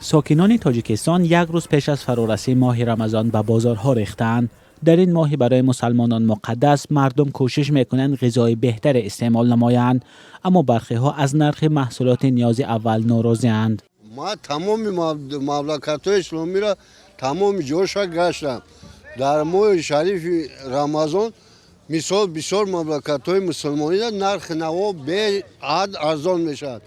Сокинони Тоҷикистон як рӯз пеш аз фарорасии моҳи Рамазон ба бозорҳо рехтаанд. Дар ин моҳи барои мусалмонон муқаддас мардум кӯшиш мекунанд ғизои беҳтаре истеъмол намоянд, аммо бархеҳо аз нархи маҳсулоти ниёзи аввал норозианд. Ман тамоми мамлакатҳои исломиро, тамоми ҷоша гаштам. Дар моҳи шарифи Рамазон, мисол, бисёр мамлакатҳои мусулмонида нархи наво беҳад арзон мешавад.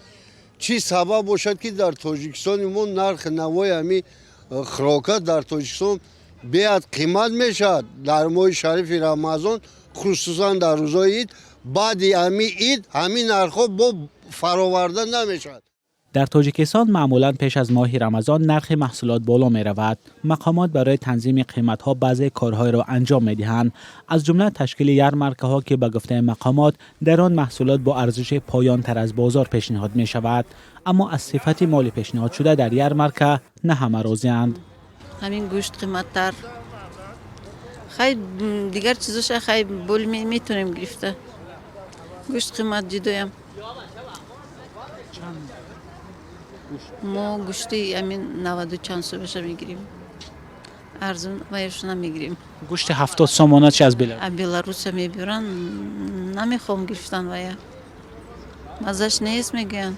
Чӣ сабаб бошад, ки дар Тоҷикистони мо нархи навои ҳами хӯрока дар Тоҷикистон беҳад қимат мешавад дар моҳи шарифи Рамазон, хусусан дар рӯзҳои ид? Баъди ҳами ид ҳамин нархҳо бо фароварда намешавад. Дар Тоҷикистон маъмулан пеш аз моҳи Рамазон нархи маҳсулот боло меравад. Мақомот барои танзими қиматҳо баъзе корҳоеро анҷом медиҳанд, аз ҷумла ташкили ярмаркаҳо, ки ба гуфтаи мақомот дар он маҳсулот бо арзиши поёнтар аз бозор пешниҳод мешавад. Аммо аз сифати моли пешниҳодшуда дар ярмарка на ҳама розианд. Ҳамин гӯшт қиматтар. Хай, дигар чизоша хай бол метонем гирифта. Гӯшт қимат ҷудоям. Мо гӯшти ҳамин 90 чанд сумаша мегирем, арзун ваяш намегирем. Гӯшти 70 сомона чи аз Беларус? А Беларуса мебиёранд, намехоҳам гирифтан, вая маззаш нест, мегӯянд.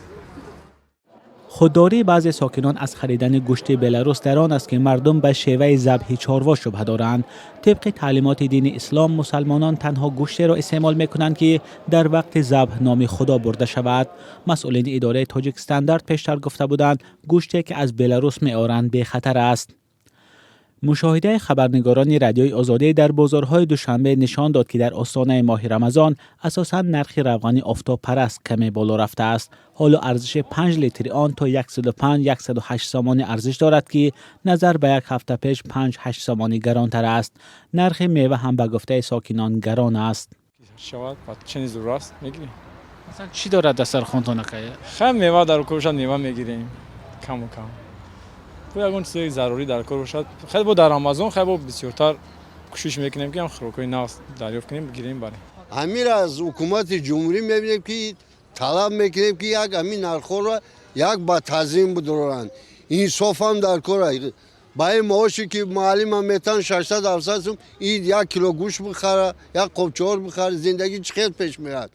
Худдории баъзе сокинон аз харидани гӯшти Беларус дар он аст, ки мардум ба шеваи забҳи чорво шубҳа доранд. Тибқи таълимоти дини ислом, мусалмонон танҳо гӯштеро истеъмол мекунанд, ки дар вақти забҳ номи Худо бурда шавад. Масъулини идораи Тоҷикстандарт пештар гуфта буданд, гӯште ки аз Беларус меоранд, бехатар аст. Мушоҳидаи хабарнигорони Радиои Озодӣ дар бозорҳои Душанбе нишон дод, ки дар остонаи моҳи Рамазон асосан нархи равғани офтобпараст каме боло рафтааст. Ҳоло арзиши 5 литри он то 105-108 сомонӣ арзиш дорад, ки назар ба як ҳафта пеш 5-8 сомонӣ гаронтар аст. Нархи мева ҳам ба гуфтаи сокинон гарон аст. Шавад чени зур аст, мегирем. Масалан, чӣ дорад дастархонтон, акай? Хай, мева дар кор бошад, мева мегирем каму кам. Бо ягон чизои зарурӣ дар кор бошад. Хеле бо дар Рамазон хеле бо бисёртар кӯшиш мекунем, ки ҳам хӯрокҳои нав дарёфт кунем, бигирем, барем. Ҳамира аз ҳукумати ҷумҳурӣ мебинем, ки талаб мекунем, ки як ҳамин нархҳоро як ба танзим бидоранд. Инсофам дар кор. Ба ин маоше ки муаллимам метан, 600-700 сум, ин як кило гӯшт бихара, як қопчор бихара, зиндагӣ чӣ хел пеш мерад?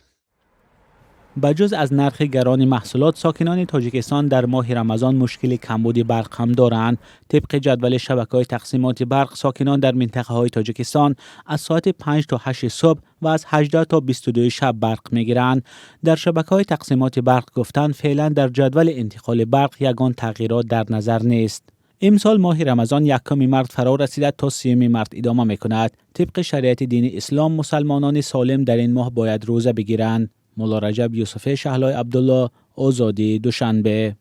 Ба ҷуз аз нархи гарони маҳсулот, сокинони Тоҷикистон дар моҳи Рамазон мушкили камбуди барқ ҳам доранд. Тибқи ҷадвали шабакаҳои тақсимоти барқ, сокинон дар минтақаҳои Тоҷикистон аз соати 5 то 8 субҳ ва аз 18 то 22 шаб барқ мегиранд. Дар шабакаҳои тақсимоти барқ гуфтанд, феълан дар ҷадвали интиқоли барқ ягон тағйирот дар назар нест. Имсол моҳи Рамазон 1 март фаро расида, то 30 март идома мекунад. Тибқи шариати дини ислом, мусалмонони солим дар ин моҳ бояд рӯза бигиранд. Мулло Раҷаб Юсуфе, Шаҳлои Абдулло, Озодӣ, Душанбе.